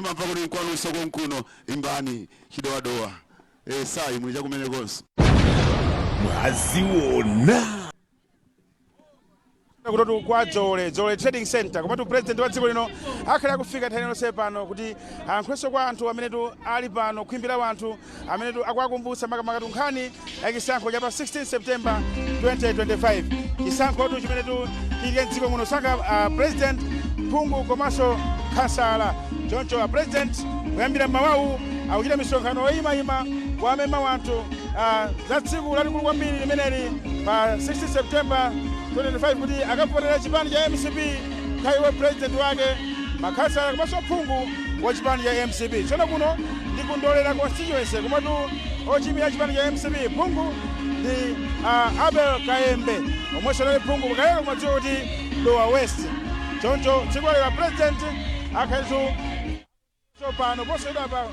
Ndimamva kuti nkwanunso konkuno, imbani chidowadowa. Sayi muli chakumenekonso. Mwaziona. Kutotu kwa Dzole, Dzole Trading Center, komatu president wa dziko lino akhale akufika nthawi yonse pano kuti ayankhulenso kwa anthu amenetu ali pano, khwimbi la anthu amenetu akuwakumbutsa makamaka nkhani ya chisankho cha pa 16 September 2025, chisankhotu chimenetu chichitike mdziko muno, sankha president, phungu komanso khansala. Choncho a president kuyambira mmawawu akuchita misonkhano yoyimayima kuwamema wanthu za tsiku lalikulu kwambiri limeneli pa 16 September 2025, kuti akavotera chipani cha MCP, khaiwe president wake, makhansala komanso phungu wa chipani cha MCP. Tsono kuno ndi kundolera constituency, komatu ochimira chipani cha MCP phungu ndi Abel Kayembe, omwenso anali phungu kalero kumadziwa kuti Dowa West. Choncho tsiku lalero president akhaletu so pano. Posachedwa pa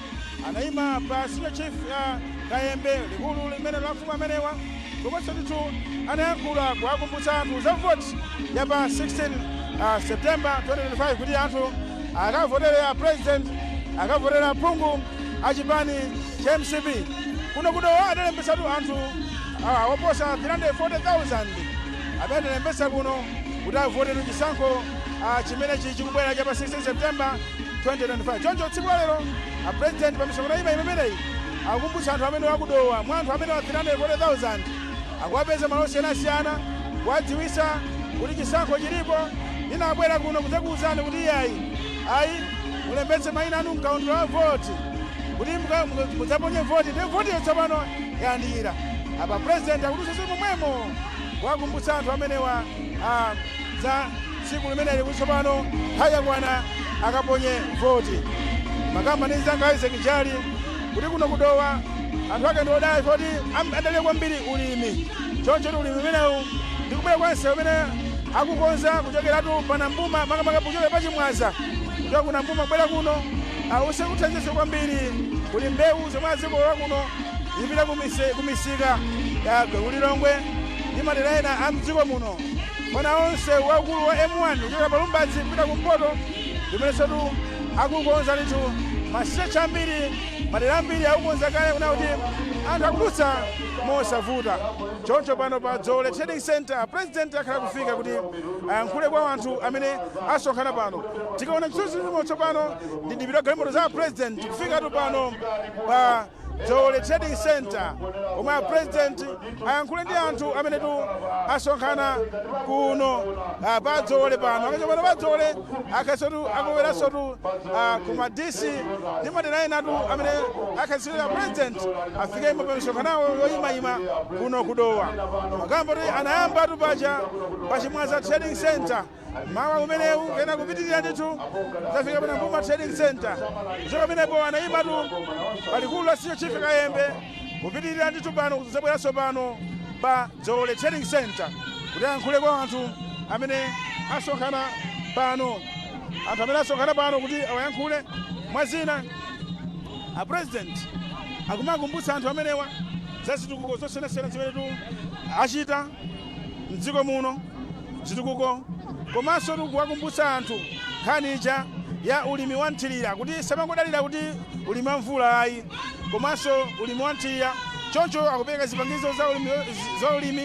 anayima pa senior chief ya Kayembe, likulu limene la mfumu amenewa, komanso ndithu anayankhula kuwakumbutsa anthu za voti ya pa 16 September 2025, kuti anthu akavotere a president, akavotere aphungu a chipani cha MCP. Kuno kudowa adalembetsatu anthu oposa 340,000 amene adalembetsa kuno kuti avotere chisankho chimenechi chikubwera cha pa 16 September 2025. Choncho tsiku lalero a president pa misonkhano ima imeneyi akukumbutsa anthu amene wakudowa, mwa anthu amene wa 340,000 akuwapeza malo osiyanasiyana kuwadziwitsa kuti chisankho chilipo. Ndinabwera kuno kudzakuwuzani kuti iyayi ayi, mulembetse mayina anu mkaundula wa voti kuti mudzaponye voti, ndi voti tsopano yayandikira. Apa president akudutsanso momwemo kuwakumbutsa anthu amenewa za tsiku limeneli, kuti tsopano nthawi yakwana akaponye voti. Makamba ndi mzanga Isaac Jali kuti kuno kudowa anthu ake ndi odala poti adalira kwambiri ulimi. Choncho ndi ulimi umenewu ndi kubwera kwa msewu umene akukonza kuchokeratu panambuma, makamaka kuchokera pachimwaza kuchoka kunambuma kubwera kuno, ause kuthandiza kwambiri kuti mbewu zomwe azikolola kuno zipita kumisika ya kulilongwe ndi madera ena a mdziko muno. Pana onse waukulu wa M1 kuchokera pa Lumbadzi kupita kumpoto, limenensotu akukonza ndithu ma stretch ambiri, madera ambiri akukonza kale kuna kuti anthu akudutsa mosavuta. Choncho pano pa Dzole Trading Center president akhala kufika kuti ayankhule kwa anthu amene asonkhana pano. Tikaona chithunzi tsopano ndi ndipita galimoto za president kufikatu pano pa Dzole Trading Center, omwe a president ayankhule ndi anthu amene tu asonkhana kuno pa Dzole pano. Akachoka pano pa Dzole akhasotu akuweransotu ku Madisi ndi madera enatu amene akhazikira president afikemo pa misonkhano yoyimayima kuno kudowa. Makamba kuti anayambatu paja pa Chimwaza Trading Center mawa umenewu, kena kupitirira ndithu zafika pana Mbuma Trading Center. Kuchoka pamenepo anayimatu palikulu la senior chief Kayembe, kupitirira ndithu pano kuzabweranso pano pa Dzole Trading Center kuti ayankhule kwa anthu amene asonkhana pano, anthu amene asonkhana pano kuti awayankhule. Mwazina a president akumakumbutsa anthu amenewa za zitukuko zosiyanasiyana zimene tu achita mdziko muno, zitukuko, komanso tikuwakumbutsa anthu nkhani ija ya ulimi wa nthirira, kuti samangodalira kuti ulimi wa mvula ayi, komanso ulimi wa nthirira. Choncho akupereka zipangizo za ulimi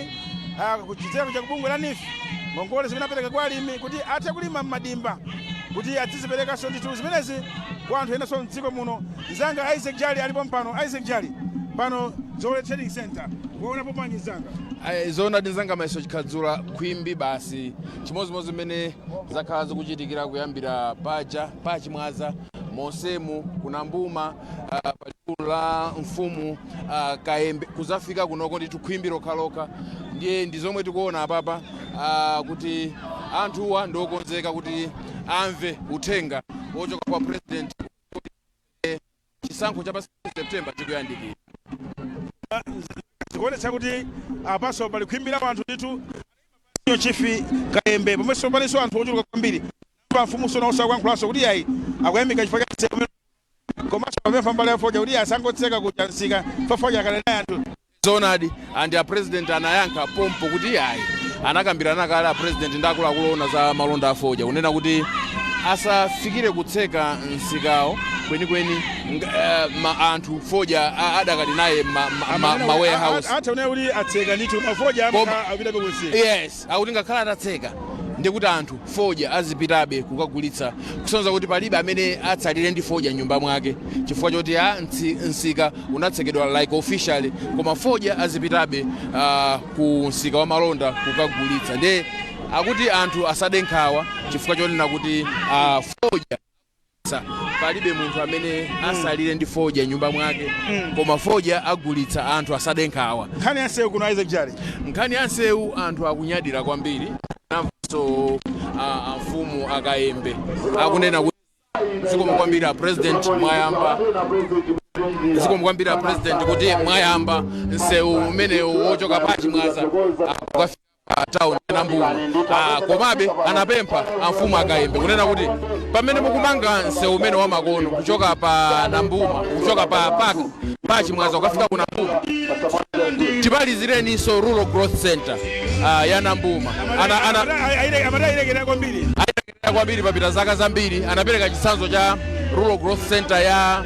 kuchitira kuja kubungwe la NEEF, ngongole zimene apereka kwa alimi kuti athe kulima m'madimba, kuti aziziperekanso ndithu zimenezi kwa anthu enanso mdziko muno. Mzanga Isaac Jali alipo mpano. Isaac Jali, pano Dzole Trading Center waonapo bwanji, mzanga? Ayi, zoona ndinzanga Maiso Chikhadzula, khwimbi basi, chimodzimodzi mmene zakhala zikuchitikira kuyambira paja pachimwaza monsemu, kunambuma, palikulu la mfumu Kayembe, kuzafika kunoko ndithu khwimbi lokhalokha. Ndiye ndi zomwe tikuona apapa kuti anthuwa ndiokonzeka kuti amve uthenga wochoka kwa president kuti chisankho cha pa September chikuyandikira. Zikuonetsa kuti apanso pali khwimbi la anthu ndithu, chief Kayembe, pomwenso palinso anthu ochuluka kwambiri. Pa mfumuso nawonso akuyankhulanso kuti ayi, akuyamika chifukwa cha msewu umene, komanso pamene mbali ya fodya kuti asangotseka kuja msika fa fodya akale naye anthu. Zoonadi, and a president anayankha pompo kuti ayi, anakambirana kale a president ndi akuluakulu ona za malonda a fodya kunena kuti Asafikire kutseka msikawo kwenikweni, anthu fodya adakali naye ma warehouse. Atha unena kuti atseka ndithu, mafodya apitabe kunsika. Yes, akuti ngakhala atatseka, ndikuti anthu fodya azipitabe kukagulitsa, kusonyeza kuti palibe amene atsalire ndi fodya nyumba mwake chifukwa choti msika unatsekedwa like officially, koma fodya azipitabe ku msika wa malonda kukagulitsa. Ndiye akuti anthu asade nkhawa chifukwa chonena kuti fodya, palibe munthu amene asalire ndi fodya nyumba mwake, koma fodya agulitsa, anthu asade nkhawa. Nkhani ya nsewu kuno, Isaac Jali? Nkhani ya nsewu, anthu akunyadira kwambiri. Namvanso amfumu akayembe akunena kuti zikomo kwambiri a President, mwayamba, zikomo kwambiri a President kuti mwayamba msewu umenewu wochoka pa Chimwaza kukafika pa town Nambuma. Komabe anapempha amfumu akayembe kunena kuti pamene mukumanga msewu umene wamakono kuchoka pa Nambuma, kuchoka pa pa Chimwaza kukafika ku Nambuma, tipalizireninso Rural Growth Center ya Nambuma. Amatayirekera kwambiri. Ayirekera kwambiri, papita zaka zambiri. Anapereka chitsanzo cha Rural Growth Center ya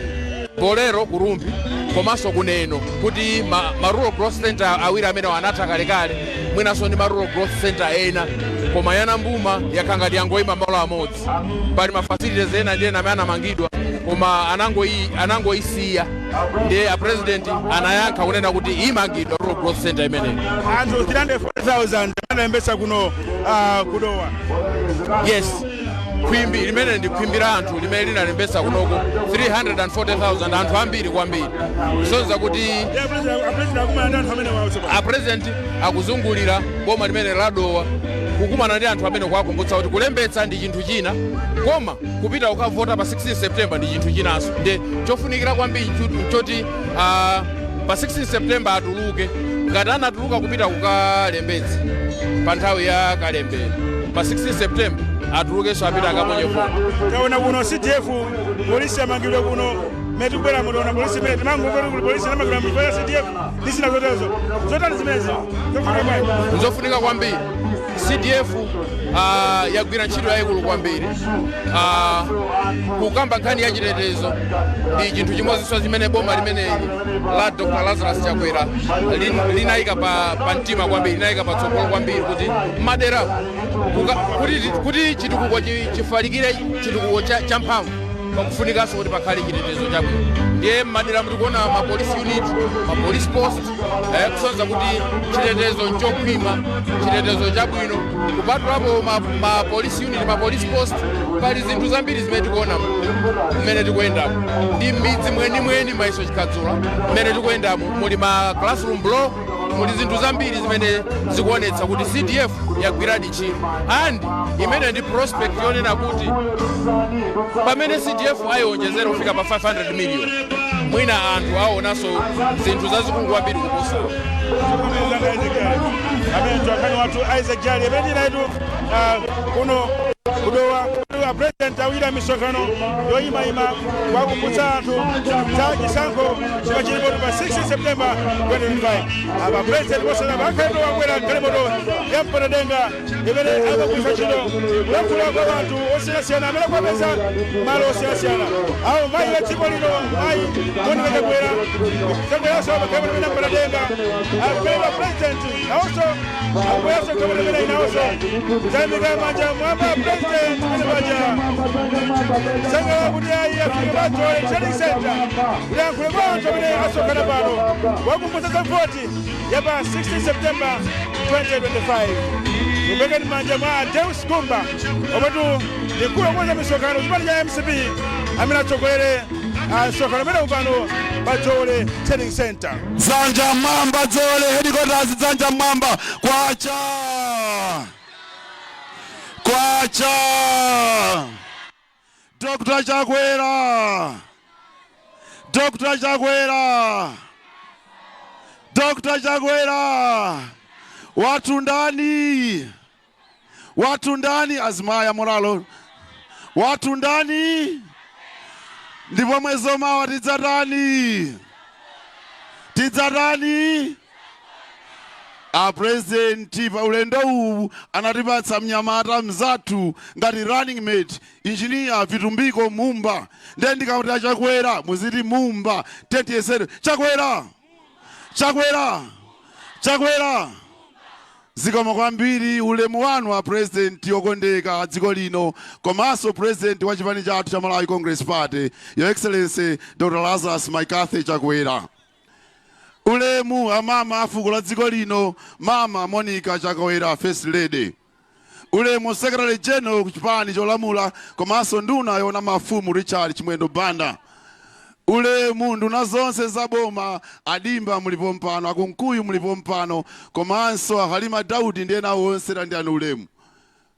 Bolero ku Rumphi komanso kuneno, kuti ma Rural Growth Center awiri amene anatha kalekale, mwinanso ndi ma Rural Growth Center ena, koma ya Nambuma yakhala ngati yangoyima malo amodzi. Pali ma facilities ena ndi ena amene anamangidwa, koma anangoyisiya. Ndiye a President anayankha kunena kuti imangidwa Rural Growth Center imeneyi. Anthu 340,000 analembetsa kuno kudowa. Yes, khwimbi limene ndi khwimbi la anthu limene linalembetsa kunoko, 340,000, anthu ambiri kwambiri, kusonyeza kuti Yeah, a President akumana ndi anthu amene wawo tsopano. A President akuzungulira boma limene ladowa, kukumana ndi anthu amene, kuwakumbutsa kuti kulembetsa ndi chinthu china, koma kupita kukavota pa 16 September ndi chinthu chinanso. Ndi chofunikira kwambiri choti pa 16 September atuluke. Ngati anatuluka kupita kukalembetsa pa nthawi ya kalembera, pa 16 September atulukenso apita akaponye voti. Taona kuno CDF, polisi yamangidwa kuno. Mmene tikubwera mutaona polisi imene timangomva kuti kuli polisi inamangidwa mchifukwa cha CDF ndi zina zotezo. Zotani zimenezi, zofunika bwanji? Nzofunika kwambiri. CDF yagwira ntchito yayikulu kwambiri. Kukamba nkhani ya chitetezo ndi chinthu chimodzinso chimene boma limeneli la Dr Lazarus Chakwera linayika pa mtima kwambiri, linayika patsogolo kwambiri, kuti madera kuti chitukuko chifalikire, chitukuko cha mphamvu, pakufunikanso kuti pakhale chitetezo chabwino. Ndiye mmadera mutikuona ma police unit, ma police post, kusonyeza kuti chitetezo nchokhwima, chitetezo chabwino. Kupatulapo ma police unit, ma police post, pali zinthu zambiri zimene tikuona mmene tikuyendamo ndi m'midzi mwenimweni. Maiso Chikhadzula, mmene tikuyendamo muli ma classroom block, muli zinthu zambiri zimene zikuonetsa kuti CDF yagwiradi ntchito. And imene ndi prospect yonena kuti pamene CDF ayiwonjezera kufika pa 500 million, mwina anthu aonanso zinthu zazikulu kwambiri kuposa. Amene mtolankhani wathu Isaac Jali, amene tinaitu kuno kudowa. A President awira misonkhano yoyimayima kwakumbutsa anthu za chisankho chimene chilipo pa 6 September 2025. Apa President posera akhaeto wakwera galimoto ya mpatadenga imene amagwiritsa ntchito kulankhula kwa anthu osiyanasiyana amene akuwapeza malo osiyanasiyana. Awo mayi wa dziko lino, Mayi Monica Chakwera, Chakweranso pagalimoto imene mpatadenga akupereka. President awonso akubweranso galimoto imene inawonso zayimika manja mwamba. President imene paja sangala kuti ayi afike pa Jole Trading Center kuti ayankhule kwa anthu amene asonkhana pano, wakumbutsa za voti ya pa 16 September 2025. Kupekeni manja mwa Deus Gumba, omwetu ndi mkulu wakukonza misonkhano chipani cha MCP, amene atsogolere msonkhano umene pano pa Jole Trading Center. Dzanja mwamba, Jole headquarters, dzanja mwamba! Kwacha, kwacha! Dr Chakwera, Dr Chakwera, Dr Chakwera! Watu ndani, watu ndani, azimaya moralo, watu ndani! Ndipo mwezi omawa tidzatani? Tidzatani? A president pa ulendo uwu anatipatsa mnyamata mzathu ngati running mate, Engineer Vitumbiko Mumba. Ndiye ndikati aChakwera, muziti Mumba. Tetiyesere: Chakwera, Chakwera, Chakwera! Zikomo kwambiri. Ulemu wanu a president okondeka a dziko lino, komanso president wa chipani chathu cha Malawi Congress Party, Your Excellency Dr Lazarus McCarthy Chakwera. Ulemu amama a fuko la dziko lino, Mama Monica Chakwera, First Lady. Ulemu Secretary General ku chipani cholamula komanso nduna yona mafumu, Richard Chimwendo Banda. Ulemu nduna zonse za boma, Adimba mulipo mpano, Akunkuyu mulipo mpano, komanso Ahalima Daudi ndi ena onse, landirani ulemu.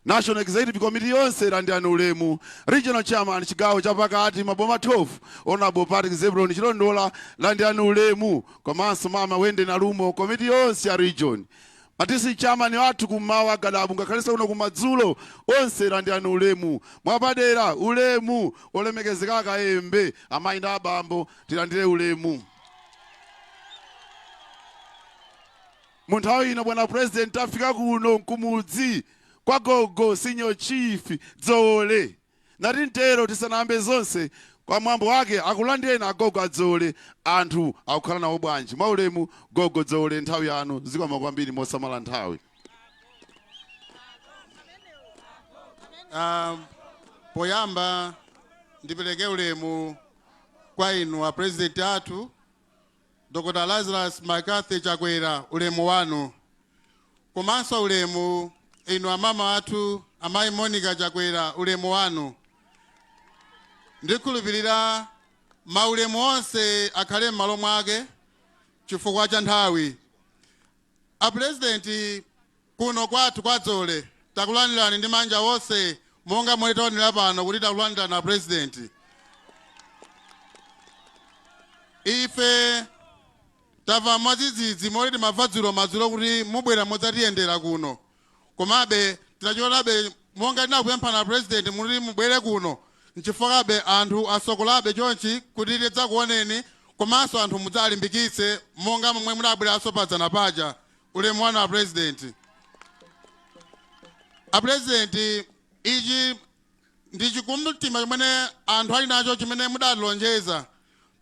National Executive Committee yonse, landirani ulemu. Regional Chairman chigawo chapakati, maboma 12, Honorable Patrick Zebron Chilondola, landirani ulemu, komanso Mama Wende Nalumo, komiti yonse ya region, ma district chairman wathu kummawa Gadabu, ngakhalenso kuno kumadzulo, onse landirani ulemu. Mwapadera ulemu olemekezeka Kayembe, amayi ndi abambo, tilandire ulemu. Mu nthawi ino, bwana president, tafika kuno nkumudzi kwa gogo Senior Chief Dzowole. Nati mtero, tisanayambe zonse, kwa mwambo wake akulandireni agogo adzowole. Anthu akukhala nawo bwanji? Mwaulemu, gogo Dzowole, nthawi yanu. Zikomo kwambiri mosamala nthawi. Poyamba ndipereke ulemu kwa inu a president athu Dr. Lazarus McCarthy Chakwera, ulemu wanu. Komanso ulemu inu amama athu amayi Monica Chakwera, ulemu wanu. Ndikhulupirira maulemu onse akhale m'malo mwake chifukwa cha nthawi. A president, kuno kwathu kwa Dzole takulandirani ndi manja onse, monga momwe taonera pano kuti takulandirani a president. Ife tamva mwadzidzidzi moti timamva dzulo madzulo kuti mubwera mudzatiyendera kuno, komabe tinachonabe monga tinakupemphani a president muti mubwere kuno, nchifukwabe anthu asokolabe chonchi kuti tidzakuoneni, komanso anthu mudzalimbikitse monga momwe mudabweranso padzana paja. Ulemu wanu a president. A president, ichi ndi chikumbumtima chimene anthu ali nacho chimene mudatilonjeza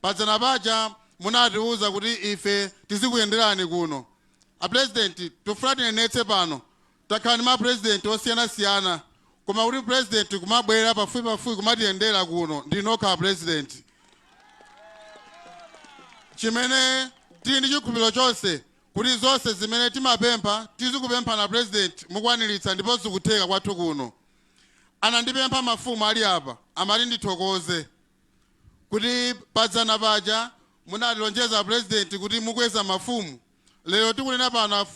padzana paja. Munatiuza kuti ife tizikuyenderani kuno. A president, tifuna tinenetse pano, takhala ndi ma president osiyanasiyana, koma kuti president kumabwera pafupi pafupi kumatiyendera kuno, ndi nokha president. Chimene tili ndi chikhulupiriro chonse kuti zonse zimene timapempha, tizikupemphana president, mukwaniritsa ndipo zikutheka kwathu kuno. Anandipempha mafumu ali apa, amati ndithokoze kuti padzana paja munatilonjeza president kuti mukweza mafumu. Lero tikunena pano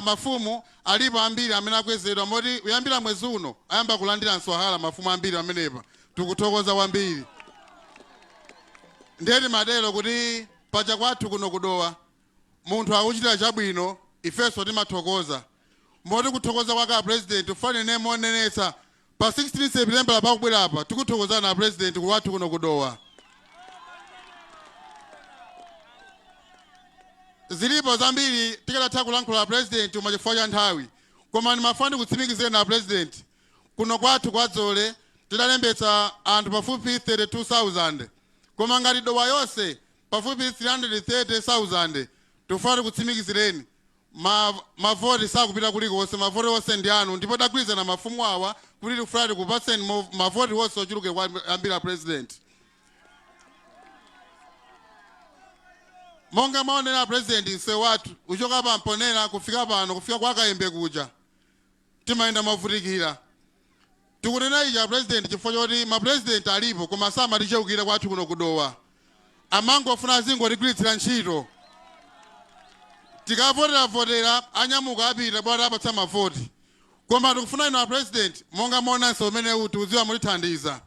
mafumu alipo ambiri amene akwezedwa, moti kuyambira mwezi uno ayamba kulandira mswahala mafumu ambiri amenepa. Tikuthokoza kwambiri. Ndiye timatero kuti paja kwathu kuno kudowa munthu akuchitira chabwino ifenso timathokoza, moti kuthokoza kwake a president ufanene monenetsa pa 16 September pakubwera apa, tikuthokozana a president kwathu kuno kudowa. Zilipo zambiri tikanatha kulankhula president, koma chifukwa cha nthawi, koma ndimafuna ndikutsimikizireni a president, kuno kwathu kwa Dzole tidalembetsa anthu pafupi 32,000, koma ngati Dowa yonse pafupi 330,000. Tikufuna tikutsimikizireni, mavoti sakupita kulikonse, mavoti onse ndi anu, ndipo tagwirizana mafumu awa kuti tikufuna tikupatseni mavoti onse ochuluka kwambiri president. Monga maonera president, msewu wathu uchoka pa Mponera kufika pano, kufika kwa Kayembe kuja, timayenda movutikira. Tikunena ichi president chifukwa choti ma president alipo koma samaticheukira kwathu kuno kudowa, amangofuna azingotigwiritsira ntchito. Tikavoteravotera anyamuka apita, bwana apatsa mavoti. Koma tikufuna inu a president, monga muona msewu umenewu, tikudziwa mutithandiza.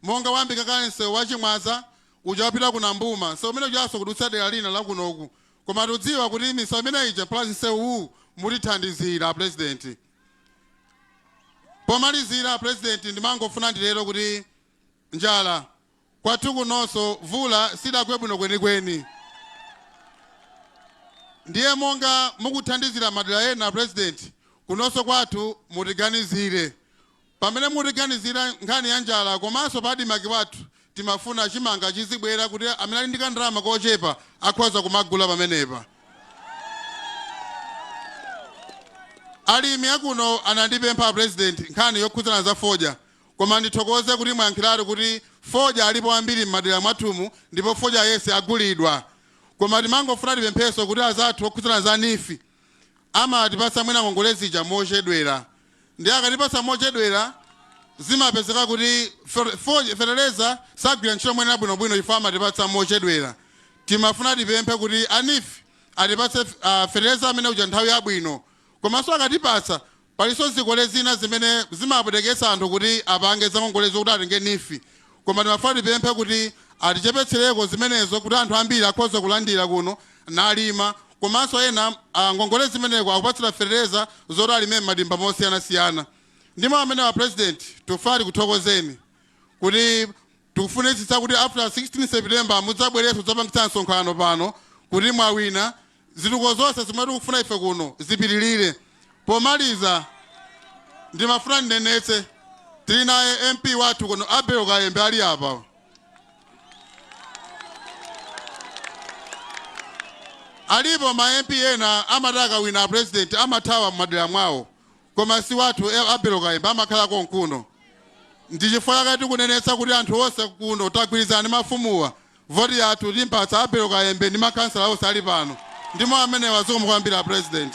Monga wambika kale msewu wa Chimwaza uja wapita ku Nambuma, msewu umene ujanso kudutsa dera lina la kunoku, koma tikudziwa kuti misewu imene ija plus msewu mutithandizira president. Pomalizira president, ndimangofuna ndilero kuti njala kwathu kunonso, mvula sidagwe bwino kwenikweni. Ndiye monga mukuthandizira madera ena, President, kunonso kwathu mutiganizire. Pamene mutiganizira nkhani ya njala komanso pa ADMARC wathu, timafuna chimanga chizibwera kuti amene ali ndi kandalama kochepa akhoza kumagula pamenepa. Alimi akuno anandipempha, President, nkhani yokhudzana za fodya, koma ndithokoze kuti mwayankhiratu kuti fodya alipo ambiri m'madera mwathumu ndipo fodya yense agulidwa. Koma timangofuna tipempheso kuti azathu okhudzana za NEEF amatipatsa mwina ngongole zija mochedwera, ndi akatipatsa mochedwera zimapezeka kuti feteleza sagwira ntchito mwene bwinobwino chifukwa amatipatsa mochedwera. Timafuna tipemphe kuti a NEEF atipatse feteleza amene uja nthawi yabwino. Komanso akatipatsa, palinso zikole zina zimene zimapweteketsa anthu kuti apange zangongole zokuti atenge NEEF, koma timafuna tipemphe kuti atichepetsereko zimenezo kuti anthu ambiri akhoza kulandira kuno nalima. Komanso ena ngongole zimeneko akupatsira feteleza zoti alime m'madimba mosiyanasiyana. Ndimo amene wa, President, tikufuna tikuthokozeni kuti tikufunitsitsa kuti after 16 September mudzabwerenso kudzapangitsa msonkhano pano kuti mwawina, zitukuko zonse zimene tikufuna ife kuno zipitilire. Pomaliza, ndimafuna ndinenetse, tili naye MP wathu kuno, Abel Kayembe, ali apa. Alipo ma MP ena amati akawina President amathawa m'madera mwawo, koma si wathu Abel Kayembe, amakhala konkuno. Ndi chifukwa chake tikunenetsa kuti anthu onse kuno tagwirizana ndi mafumuwa, voti yathu timpatsa Abel Kayembe ndi makhansala onse ali pano. Ndimo amenewa. Zikomo kwambiri, President.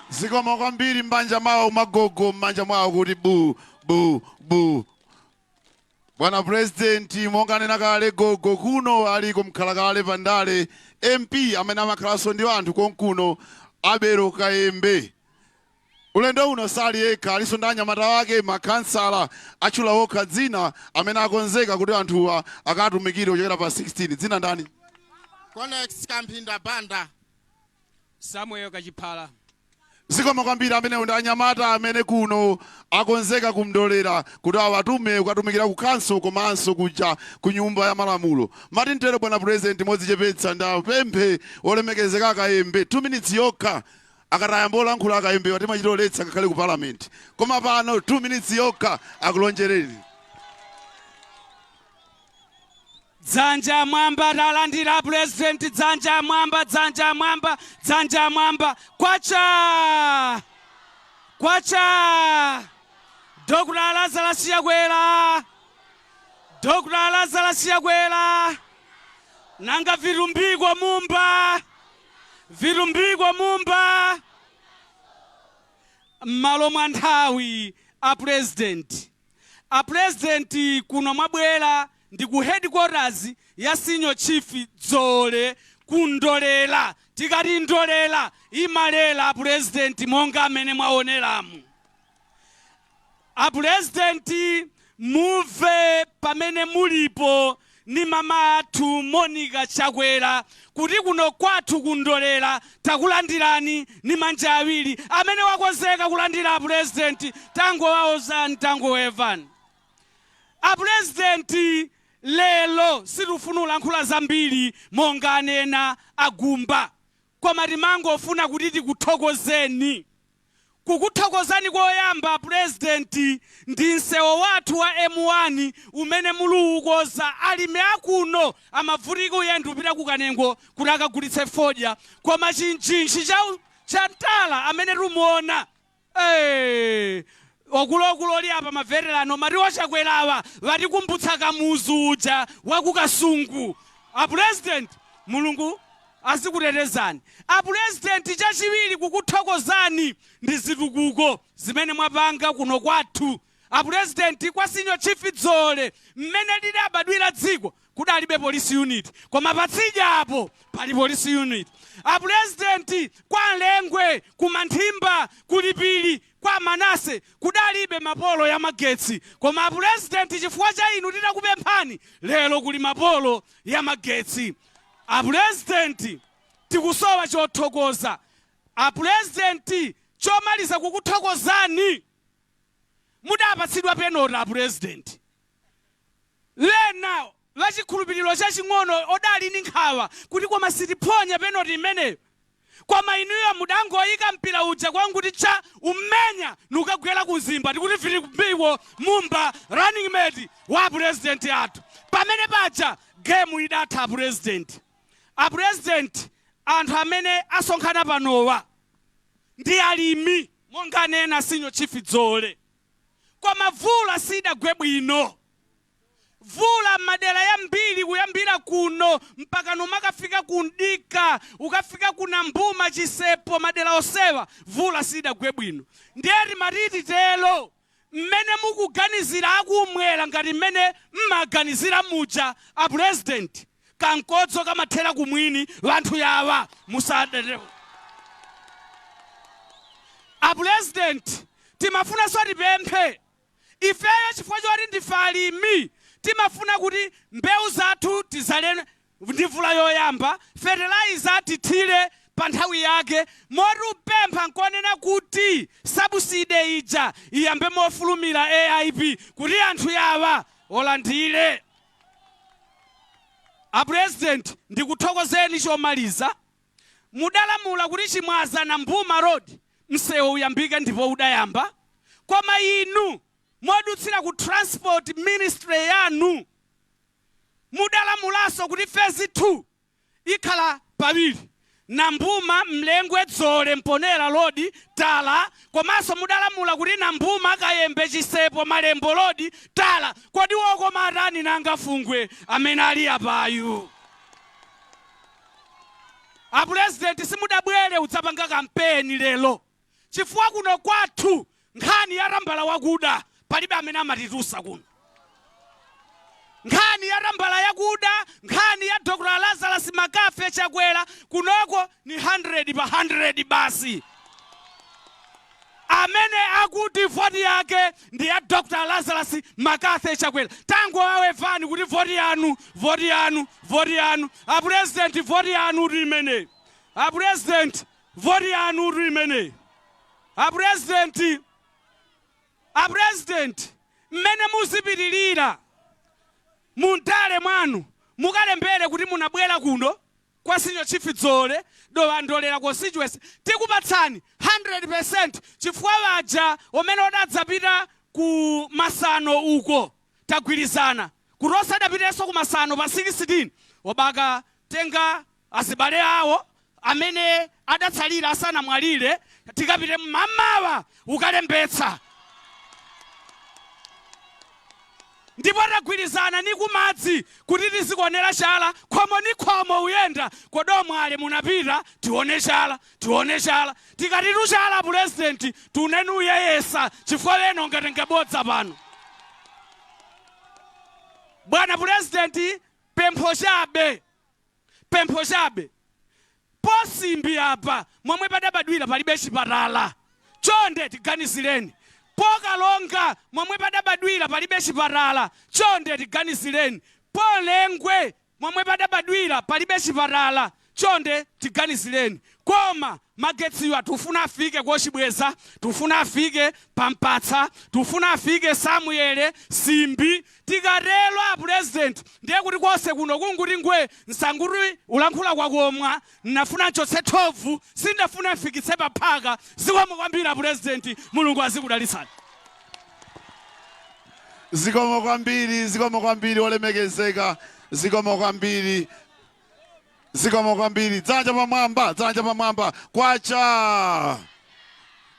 Zikomo kwambiri. M'manja mwawo magogo, m'manja mwawo kuti bu bu bu. Bwana President, monga anena kale gogo, kuno aliko mkhalakale pandale, MP amene amakhalanso ndi anthu konkuno, Abel Kayembe. Ulendo uno sali yekha, alinso ndi anyamata wake, makhansala, atchula okha dzina, amene akonzeka kuti anthuwa akatumikire kuchokera pa 16. Dzina ndani? Conex Kamphinda Banda. Samuel Kachiphala. Zikomo kwambiri. Amenewo ndi anyamata amene kuno akonzeka kumndolera kuti awatume kukatumikira ku council komanso kuja ku Nyumba ya Malamulo. Mati mtero, bwana President, modzichepetsa ndapemphe olemekezeka Akayembe 2 minutes yokha. Akatayamba olankhula Akayembewa timachitoletsa ngakhale ku Parliament, koma pano 2 minutes yokha akulonjereni. Dzanja mwamba, talandira President. Dzanja mwamba, dzanja mwamba, dzanja mwamba. Kwacha kwacha! Dr Lazarus Chakwera, Dr Lazarus Chakwera. Nanga Vitumbiko Mumba, Vitumbiko Mumba. M'malo mwa nthawi a President, a President, kuno mwabwera ndi ku headquarters ya Senior Chief Dzole kundolera. Tikati ndolera imalera, President, monga amene mwaoneramu. A President, muve pamene mulipo ni mama athu Monica Chakwera kuti kuno kwathu kundolera takulandirani ni manja awiri. Amene wakonzeka kulandira a President, tangowaozani, tangowevani. A President, lero sitifuna kulankhula zambiri monga anena agumba, koma timangofuna kuti tikuthokozeni. Kukuthokozani koyamba, President, ndi msewu wathu wa M1 umene muluukoza. Alimi akuno amavutika uyenda upita ku Kanengo kuti akagulitse fodya, koma chinjinshi cha mtala amene tumuona. Eh, okuluokulu oli apa, maveterano, mati ochakwerawa vatikumbutsa Kamuzu uja wakukasungu. A President, Mulungu azikutetezani. A President, chachiwiri kukuthokozani ndi zitukuko zimene mwapanga kuno kwathu. A President, kwa Senior Chief Dzole, mmene lidabadwira dziko kudalibe police unit, koma patsidya apo pali police unit. A President, kwa Mlengwe, kumanthimba, kulipiri kwa Manase kudalibe mapolo ya magetsi, koma a President, chifukwa cha inu titakupemphani, lero kuli mapolo ya magetsi. A President, tikusowa chothokoza. A President, chomaliza kukuthokozani, mudapatsidwa penalty, a President. Lena la chikhulupiriro chaching'ono odali ndi nkhawa kuti koma sitiphonya penalty imeneyo. Koma inuyo mudangoyika mpira uja kwanguti cha umenya nukagwera kuzimba, tikuti Vitumbiko Mumba, running mate wa president athu. Pamene paja game idatha. President, a president, anthu amene asonkhana panowa ndi alimi, monga anena Senior Chief Dzole, koma vula sidagwe bwino. Vula madera yambiri, kuyambira kuno mpaka numakafika kundika, ukafika kuna Mbuma, Chisepo, madera osewa vula sidagwe bwino. Ndiye timatiti telo mmene mukuganizira akumwera ngati mmene mmaganizira muja, a president, kankodzo kamathera kumwini. Vanthu yawa musaderewo. A president, timafunanso tipemphe ifeyo, chifukwa choti ndife alimi, timafuna kuti mbewu zathu tizale ndi mvula yoyamba, fertilizer tithire pa nthawi yake. Moti upempha nkonena kuti subsidy ija iyambe mofulumira, AIP, kuti anthu yawa olandire. A president, ndikuthokozeni. Chomaliza, mudalamula kuti Chimwaza na Mbuma Road msewu uyambike, ndipo udayamba. Koma inu modutsira ku Transport Ministry yanu mudalamulanso kuti phase 2 ikhala pawiri, Nambuma, Mlengwe, Dzole, Mponera Road tala, komanso mudalamula kuti Nambuma, Kayembe, Chisepo, Malembo Road tala. Kodi wokoma atani nanga fungwe amene ali apayu? A president, simudabwere udzapanga kampeni lero, chifukwa kuno kwathu nkhani ya tambala wakuda palibe amene amatitusa kuno. Nkhani ya tambala yakuda, nkhani ya Dr Lazarus McCarthy Chakwera, kunoko ni 100 pa 100 basi. Amene akuti voti yake ndi ya Dr Lazarus McCarthy Chakwera, tangowawevani kuti voti yanu, voti yanu, voti yanu. A president, voti yanu uri imeneyi. A president, voti yanu uri imeneyi. A president, a president, mmene muzipitirira mundale mwanu, mukalembere kuti munabwera kuno kwa Senior Chief Dzole, Dowa Ndolera constituency, tikupatsani 100%, chifukwa waja umene udadzapita ku masano uko tagwirizana kuti osadapitenso ku masano pa 16, obaka tenga azibale awo amene adatsalira asanamwalire, tikapite mmamawa ukalembetsa. Ndipo tagwirizana ni kumadzi kuti tizikuonera chala khomo ni khomo uyenda kodomwale munapita, tione chala, tione chala. Tikatitu chala, president, tuneni uyeyesa, chifukwa weno ungatenge bodza pano. Bwana president, pempho chabe, pempho chabe: posimbi apa momwe padabadwira palibe chipatala, chonde tiganizireni. Pokalonga momwe padabadwira palibe chipatala, chonde tiganizireni. Polengwe momwe padabadwira palibe chipatala, chonde tiganizireni. Koma magetsiwa tufuna afike kochibweza, tufuna afike pampatsa, tufuna afike Samuyele, Simbi. Tikatero, a president, ndiye kuti konse kuno kunguti ngwe nsanguti ulankhula kwakomwa. Nafuna nchotse thovu, sindafuna mfikitse paphaka. Zikomo kwambiri, a president, Mulungu azikudalitsani. Zikomo kwambiri, zikomo kwambiri, olemekezeka, zikomo kwambiri, zikomo kwambiri. Dzanja pamwamba, dzanja pamwamba. Kwacha,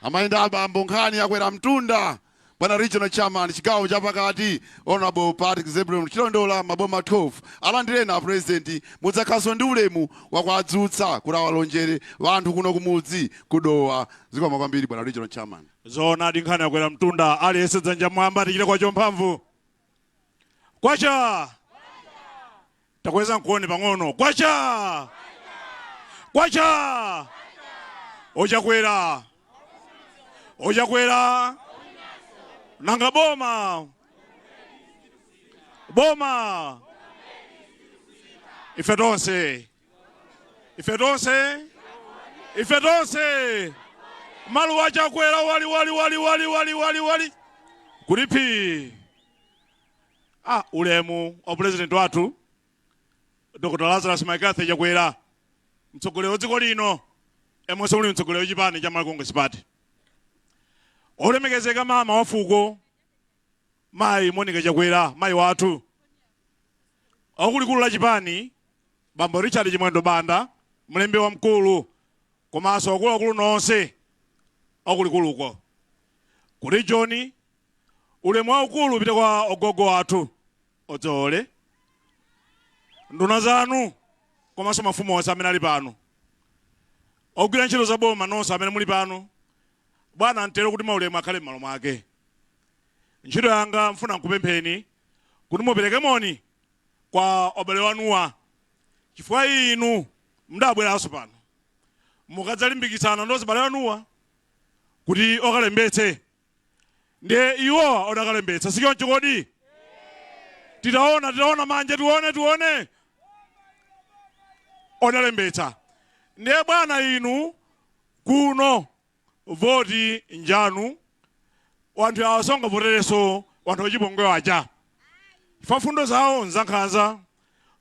amayenda abambo. Nkhani yakwera mtunda. Bwana regional chairman, chigawo chapakati, Honorable Patrick Zebulon Chilondola, maboma 12, alandireni a president. Mudzakhaso ndi ulemu wakuadzutsa kuti awalonjere vanthu kuno kumudzi kudowa. Zikomo kwambiri, bwana regional chairman. Zoonadi, nkhani yakwera mtunda. Aliyense dzanja mwamba, tichite kwacho mphamvu. Kwacha! Takweza mkuoni pang'ono. Kwacha, kwacha! Ochakwera, ochakwera! Nanga boma, boma! Ife tonse, ife tonse, ife tonse, maluwa Chakwera! Wali wali wali wali wali wali wali kulipi? Ah, ulemu wa president wathu Dr Lazarus McCarthy Chakwera, mtsogoleri wa dziko lino. Emwenso muli mtsogoleri wa chipani cha Malawi Congress Party, olemekezeka mama wa fuko mayi Monica Chakwera, mayi wathu, akulikulu la chipani bambo Richard Chimwendo Banda, mlembi wamkulu, komanso akuluakulu nonse akulikuluko ku region, ulemu waukulu upite kwa ogogo athu odzole, nduna zanu komanso mafumu onse amene ali pano, ogwira ntchito za boma nonse amene muli pano. Bwana, ntero kuti maulemu akhale m'malo mwake. Ntchito yanga, mfuna nkupempheni kuti mupereke moni kwa abale wanuwa, chifukwa inu mudabweranso pano mukadzalimbikitsana ndi azibale wanuwa kuti okalembetse. Ndiye iwowa odakalembetsa, sichoncho kodi? Titaona, titaona manja, tione, tione odalembetsa. Ndiye bwana, inu kuno voti njanu. Wanthu awa sangavoterenso wanthu achipongwe aja, chifukwa mfundo zawo nzankhanza,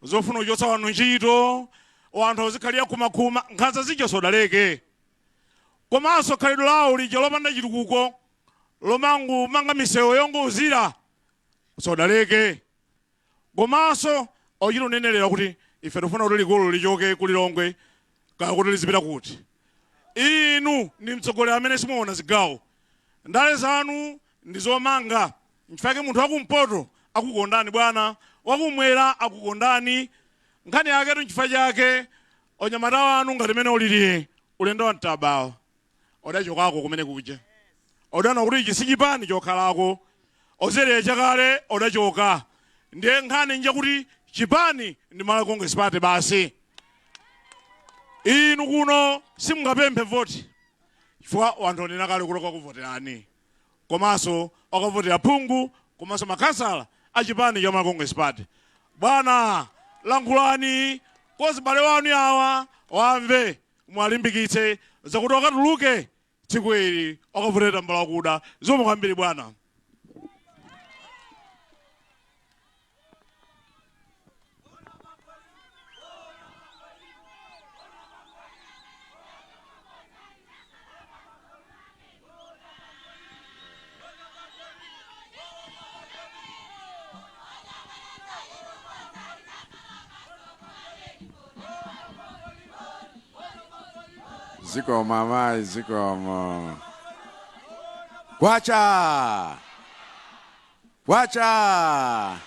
zofuna kuchotsa wanthu ntchito, wanthu azikhalira khumakhuma. Nkhanza zija sodaleke, komanso khalidwe lawo lija lopanda chitukuko, lomangomanga misewu yongouzira, sodaleke. Komanso ochita unenerera kuti ife tifuna kuti likulu lichoke ku Lilongwe, kaya kuti lizipita kuti. Inu ndi mtsogoleri amene simuona zigawo, ndale zanu ndi zomanga. Nchifukwa munthu wakumpoto akukondani bwana, wakumwera akukondani. Nkhani yake tu, nchifukwa chake onyamata wanu ngati mene ulili ulendo wa mtabawo odachokako kumene kuja, odana kuti ichi sichipani chokhalako ozere chakale, odachoka. Ndiye nkhani njakuti chipani ndi Malawi Congress Party basi. Inu kuno simungapemphe voti, chifukwa wanthu onena kale kuti akakuvoterani, komanso akavotera phungu komanso makhansala achipani cha Malawi Congress Party. Bwana, lankhulani kozibale wanu awa wamve, mwalimbikitse zakuti akatuluke tsiku ili akavotera tambala wakuda. Zikomo kwambiri, bwana. Zikomo amayi, zikomo. Kwacha kwacha.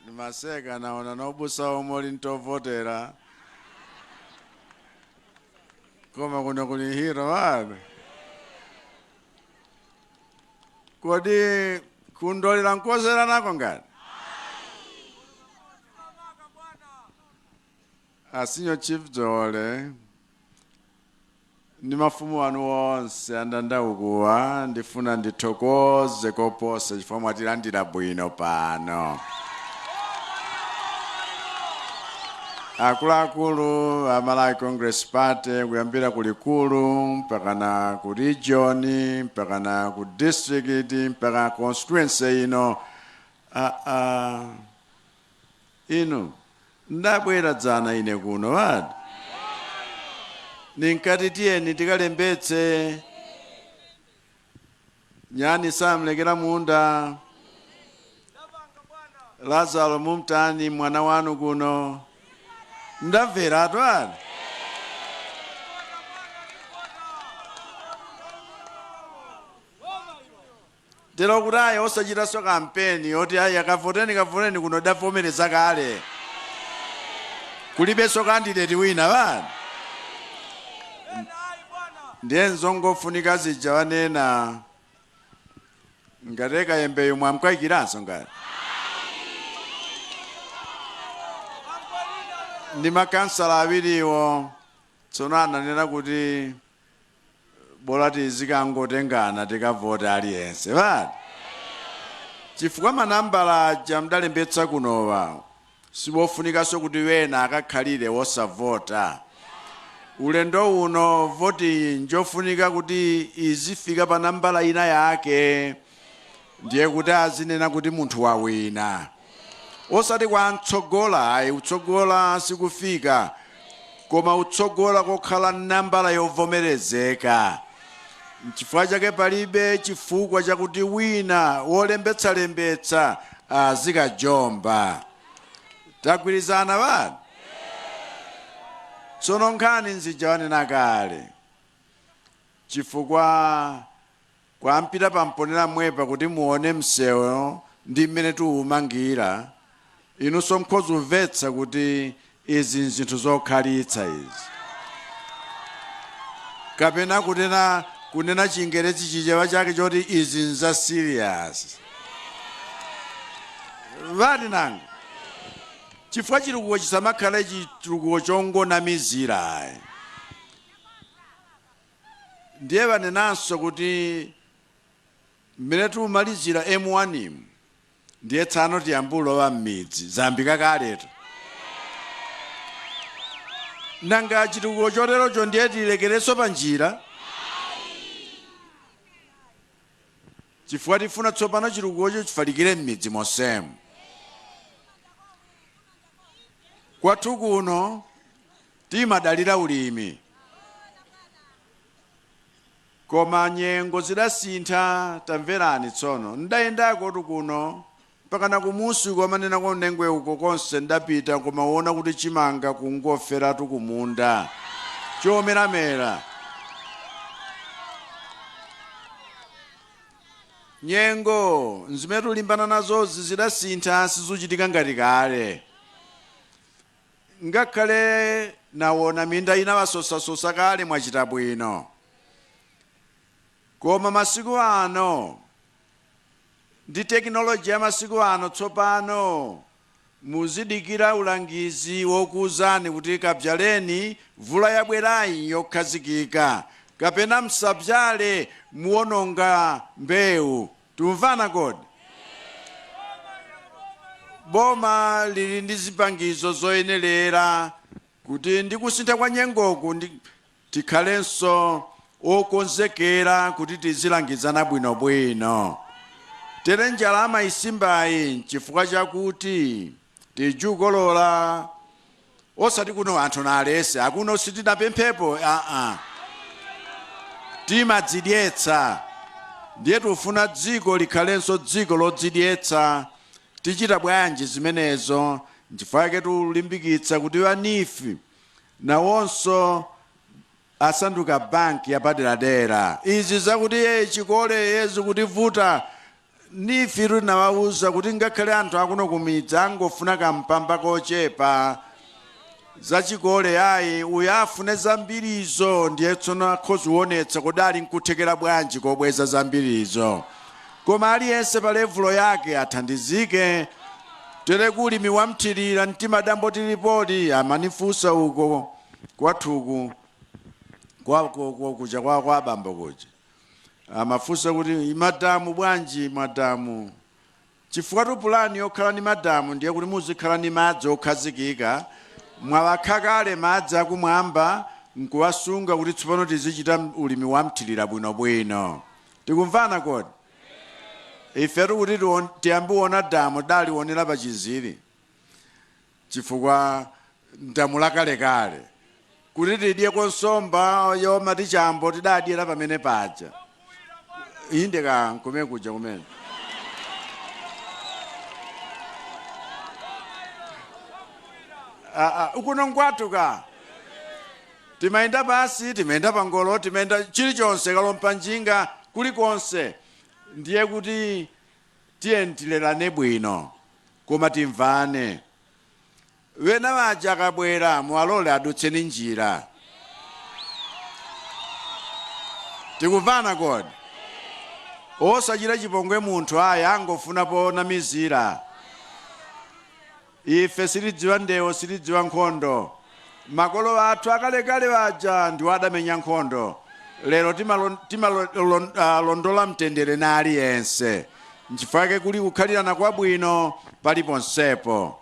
Nimaseka, naona nobusa omwe uli ntovotera, koma kuno kuli hero wanu. Kodi kundolera nkozera nako ngati a Senior Chief Dzole ndi mafumu anu onse andandaukuwa, ndifuna ndithokoze koposa chifukwa mwatilandira bwino pano. Akuluakulu a Malawi Congress Party, kuyambira kulikulu mpaka ku region, mpaka ku district, mpaka constituency ino. Inu ndabwera dzana ine kuno wadi, ninkati tiyeni tikalembetse. Nyani samlekera munda. Lazaro mumtani mwana wanu kuno, ndamveratu ani. Tero kuti ayi, osachitanso kampeni yoti ayi, akavoteni, kavoteni. Kuno davomereza kale, kulibenso candidate wina bani. Ndiye nzongofunika zija wanena ngati kayembeyo mwamkayikiranso ngati ndi makansala awiriwo. Tsono ananena kuti bola tizikangotengana tikavota aliyense bani, chifukwa manambala aja mdalembetsa kunowa siwofunikanso kuti wena akakhalire wosavota. Ulendo uno voti njofunika kuti izifika pa nambala ina yake, ndiye kuti azinena kuti munthu wawina. Osati kwa mtsogola ayi, utsogola sikufika, koma utsogola kokhala nambala yovomerezeka. Nchifukwa chake palibe chifukwa chakuti wina wolembetsalembetsa azikajomba. Tagwirizana bani? Tsono nkhani nzija wanena kale, chifukwa kwampita pamponera mwepa kuti muone msewu ndi mmene tiumangira, inunso mukhoza kumvetsa kuti izi nzinthu zokhalitsa izi. Kapena kunena kunena chingerezi chichewa chake choti izi nza serious. Vati nanga chifukwa chitukuko chisamakhale chitukuko chongonamizira ayi. Ndiye vanenanso kuti mmene tiumalizira M1 mu ndiye tsano tiyambe ulowa m'midzi, zayambika kaletu. Nanga chitukuko choterocho ndiye tilekerenso pa njira? Chifukwa tifuna tsopano chitukukocho chifalikire m'midzi monsemu. Kwathu kuno timadalira ulimi, koma nyengo zidasintha. Tamverani tsono, ndayendakotu kuno mpakana kumusi uko amanena kwa Nengwe uko konse ndapita, koma uona kuti chimanga kungoferatu kumunda chomeramera. Nyengo nzimene tulimbana nazozi zidasintha, sizuchitika ngati kale. Ngakhale nawona minda ina wasosasosa kale, mwachita bwino, koma masiku ano ndi tekinoloji ya masiku ano tsopano muzidikira ulangizi wokuuzani kuti kabzaleni, mvula yabwerayi yokhazikika, kapena msabzale muwononga mbewu. Tumvana kodi? Boma lili ndi zipangizo zoyenerera kuti ndi kusintha kwa nyengoku tikhalenso okonzekera kuti tizilangizana bwinobwino. Tere njala amayisimbayi nchifukwa chakuti tijukolola, osati kuno anthu nalese akuno sitinapemphepo aa, timadzidyetsa. Ndiye tufuna dziko likhalenso dziko lodzidyetsa. Tichita bwanji zimenezo? Nchifukwa chake tulimbikitsa kuti a NEEF nawonso asanduka banki yapaderadera. Izi zakuti ye chikole ye zikutivuta, NEEF tinawauza kuti ngakhale anthu akuno kumidzi angofuna kampamba kochepa, zachikole ayi, uyo afune zambirizo ndiye tsono akhoza kuonetsa kodi ali nkuthekera bwanji kobweza zambirizo, koma aliyense pa levulo yake athandizike. Tere kulimi wamthirira mtimadambo tilipoti amanifunsa uko kwathuku kuja kwa abambo kuja amafunsa kuti madamu bwanji madamu, chifukwa tu pulani yokhala ni madamu ndiye kuti muzikhala ni madzi okhazikika. Mwawakha kale madzi akumwamba nkuwasunga kuti tsopano tizichita ulimi wamthirira bwinobwino. Tikumvana kodi? Ifetu kuti tiyambe kuona damu tidalionera pa Chinziri, chifukwa damu lakalekale kuti tidyeko nsomba yomati chambo tidadyera pamene paja. Inde ka nkume kuja kumene ukuno nkwathu ka timayenda pasi, timayenda pangolo, timayenda chilichonse, kalompa njinga kulikonse. Ndiye kuti tiye tilerane bwino, koma timvane. Wena waja akabwera muwalole adutseni njira. Tikumvana kodi? Osachita chipongwe munthu ayi, angofuna ponamizira. Ife sitidziwa ndewo, sitidziwa nkhondo. Makolo athu akalekale aja ndiwo adamenya nkhondo. Lero timalondola mtendere na aliyense. Nchifukwa chake kuli kukhalirana kwabwino paliponsepo.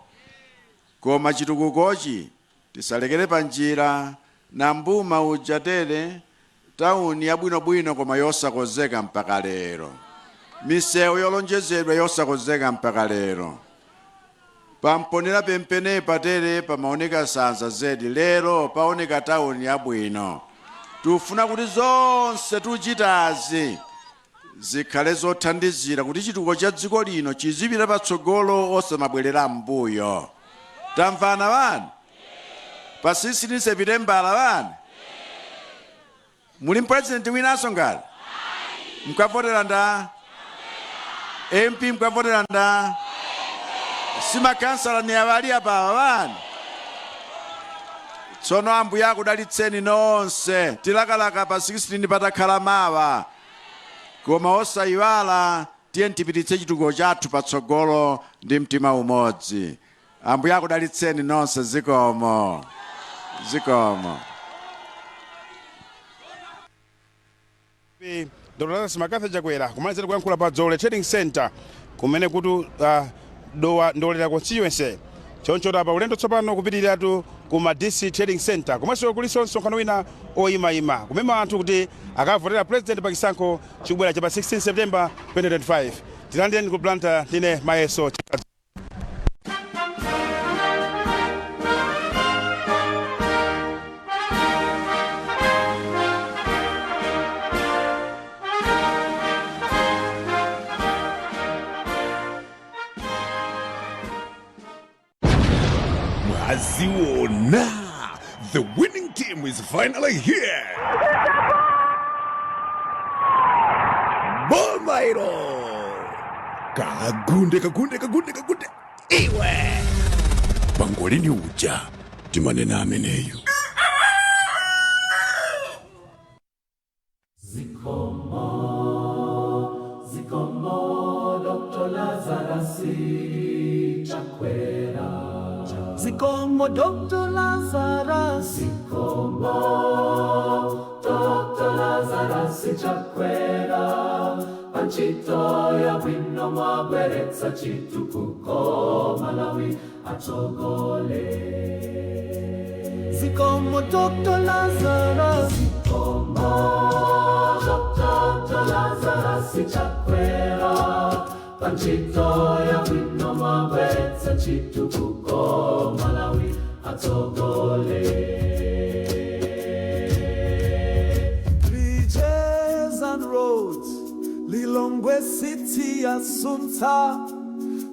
Koma chitukukochi tisalekere pa njira. Nambuma uja tere tawuni yabwinobwino koma yosakonzeka mpaka lero, misewu yolonjezedwa yosakonzeka mpaka lero. Pamponera pempene patere pamaoneka sanza zedi, lero paoneka tawuni yabwino. Tufuna kuti zonse tuchitazi zikhale zothandizira kuti chitukuko cha dziko lino chizipita patsogolo, osamabwerera m'mbuyo. Tamvana vani? Pa 16 Sepitembala vani, muli president winanso ngati mkavotera nda MP, mkavotera nda simakansala ni avali apawa vani. Tsono Ambuye akudalitseni nonse. Tilakalaka pa 16 patakhala mawa, koma osayiwala, tiye tipititse chitukuko chathu patsogolo ndi mtima umodzi. Ambuye akudalitseni nonse. Zikomo, zikomo. Dr. Lazarus McCarthy Chakwera kumalizira kuyankhula pa Dzole Trading Center kumene kuti Dowa Ndolera constituency. Choncho pa ulendo tsopano kupitiratu ku Madisi Trading Center, komanso kulinso msonkhano wina oyimayima kumema anthu kuti akavotera president pa chisankho chikubwera cha pa 16 September 2025. Tilandireni ku Blantyre, ndine Mayeso. Mwaziona, the winning team is finally here. Bomairo! Kagunde, kagunde, kagunde, kagunde. Iwe! Pangolini uja, timanena ameneyu. Zikomo, Zikomo, Dr. Lazarus Chakwera. Zikomo, Dr. Lazarus. Zikomo, Dr. Lazarus Chakwera. Pantchito yabwino mwabweretsa chitukuko Malawi atsogole. Zikomo, Dr. Lazarus. Zikomo, Dr. Lazarus Chakwera. Pantchito yabwino mwabweretsa chitukuko Malawi atsogole. Bridges and roads, Lilongwe City yasuntha,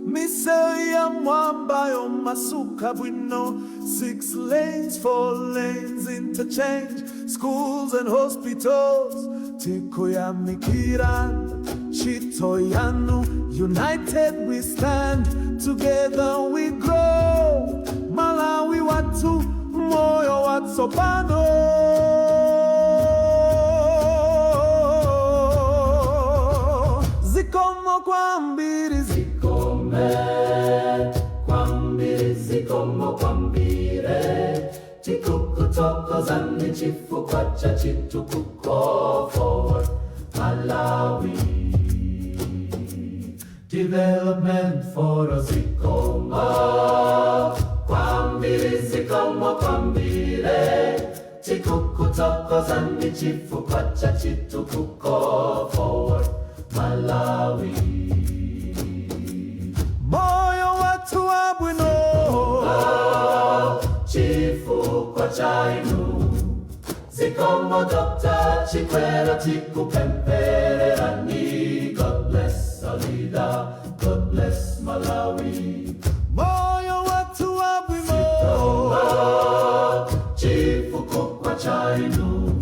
Misewu ya mwamba yomasuka bwino, six lanes, four lanes, interchange, schools and hospitals. Tikuyamikira ntchito yanu, united we stand, together we grow. Malawi wathu, moyo watsopano. Zikomo kwambiri. Zikomo kwambiri, zikomo kwambiri, tikukuthokozani chifukwa cha chitukuko. Forward Malawi, development for us. Zikomo kwambiri, zikomo kwambiri, tikukuthokozani chifukwa cha chitukuko. Forward Malawi. Moyo wathu wabwino. Chifukwa cha inu, zikomo Dr. Chakwera, tikupemphererani. God bless our leader, God bless Malawi. Moyo wathu wabwino. Chifukwa cha inu,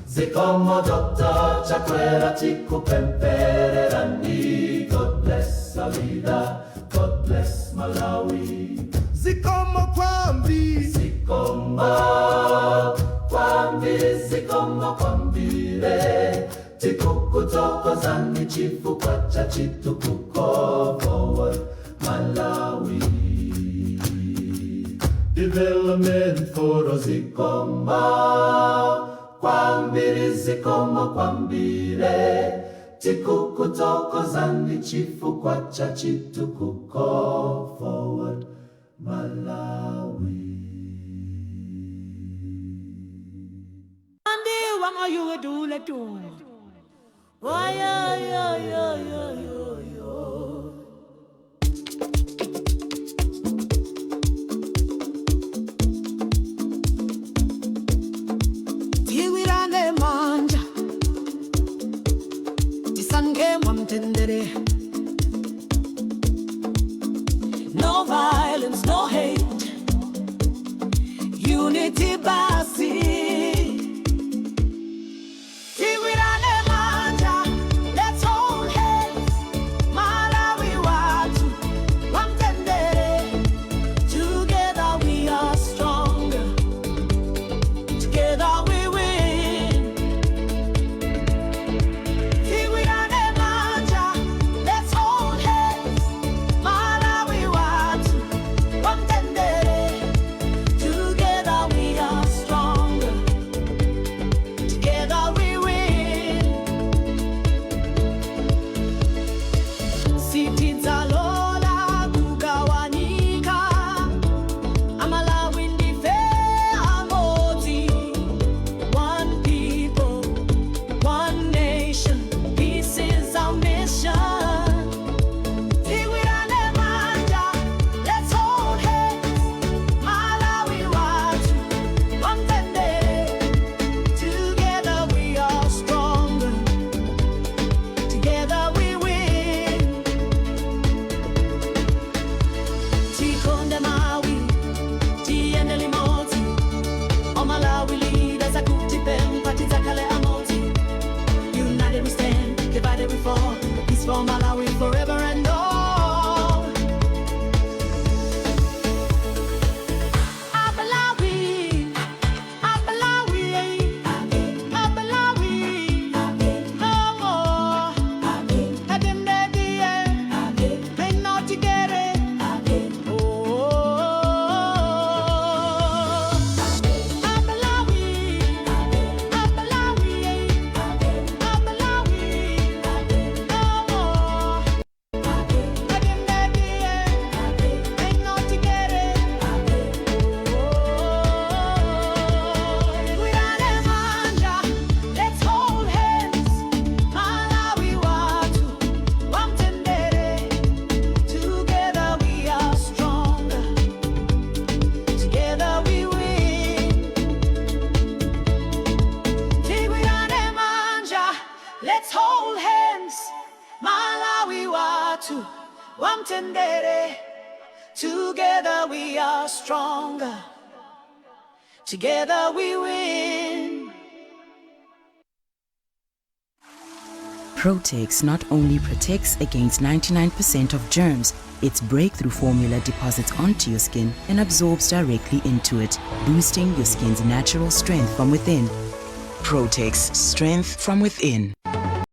zikomo Dr. Chakwera, tikupemphererani. God bless our leader, God bless Malawi. Zikomo kwambiri. Zikomo kwambiri, zikomo kwambiri, tikukuthokozani chifukwa cha chitukuko. Forward Malawi, development for us. Zikomo kwambiri, zikomo kwambiri, tikukuthokozani chifukwa cha chitukuko. Forward Malawi. Andi wanga yuwe dule tu. Why yo yo yo yo yo yo. Sitidzalola kugawanika. Amalawi ndife amodzi. One people, one nation. Peace is our mission. Tigwirane manja, let's hold hands. Malawi wathu, wamtendere. Together we are stronger. Together we win. Tikonde Malawi, tiyende limodzi. All Malawi leaders akutipempha tidzakhale amodzi. United we stand, divided we fall. Peace for Malawi forever and all. Amalawi, Amalawi, Amalawi, no more. Ademdedie, Enotigere, oh. Amalawi, Amalawi, Amalawi, no more. Ademdedie, Enotigere, Tigwirane manja, let's hold hands. Malawi wathu, wamtendere. Together we are stronger. Together we win. Tigwirane manja, let's hold hands. Malawi wathu, wamtendere. Together we are stronger. Together we win. Protex not only protects against 99% of germs, its breakthrough formula deposits onto your skin and absorbs directly into it, boosting your skin's natural strength from within. Protex, strength from within.